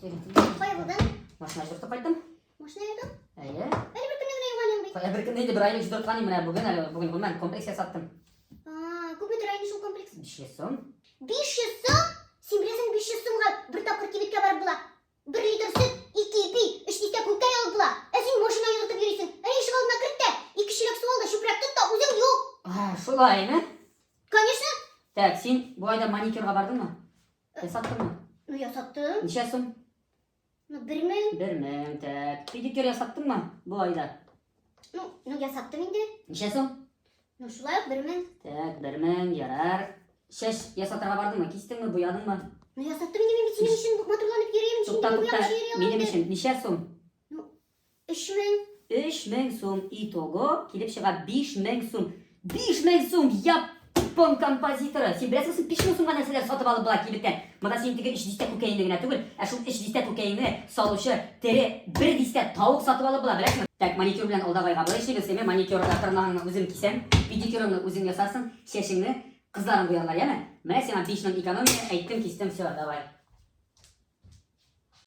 Кая булдың? Машина җыдыртып кайттым. Машина юдың? Әйе. Әле бер көнне генә юган идең бит. Кая бер көнне инде бер айлык җыдырткан идем менә бүген әле бүген гомумән комплекс ясаттым. А, күпме тора инде шул комплекс? 500 сум. 500 сум? Син беләсең 500 сумга бер тапкыр кибеткә барып була. Бер литр сөт, ике ипи, өч дистә күкәй алып була. Ә син машина юдыртып йөрисең. Әнә ишек алдына керт тә, ике чиләк су ал да, чүпрәк тот та, үзең ю. А, шулаймы? Конечно. Так, син бу айда маникюрга бардыңмы? Ясаттыңмы? Ну, ясаттым. Ничә сум? Ну, 1000. 1000, так. Педикюр ясаттыңмы бу айда? Ну, ну ясаттым инде. Ничә сум? Ну, шулай ук 1000. Так, 1000, ярар. Чәч ясатырга бардыңмы? Кистеңме, буядыңмы? Ну, ясаттым инде мин бит синең өчен матурланып йөрим. Тукта, тукта. Минем өчен ничә сум? Ну, 3000. 3000 сум. Итого килеп чыга 5000 сум. 5000 сум! Япон композиторы! Син беләсеңме, син 5000 сумга нәрсәләр сатып алып була кибеттән? Монда синең теге өч дистә күкәеңне генә түгел, ә шул өч дистә күкәеңне салучы тере бер дистә тавык сатып алып була, беләсеңме? Так, маникюр белән алдагайга болай эшлибез, әйме, маникюрда тырнагыңны үзем кисәм, педикюрыңны үзең ясарсың, чәчеңне кызларың буярлар, яме? Менә сиңа 5000 экономия, әйттем, кистем, все, давай.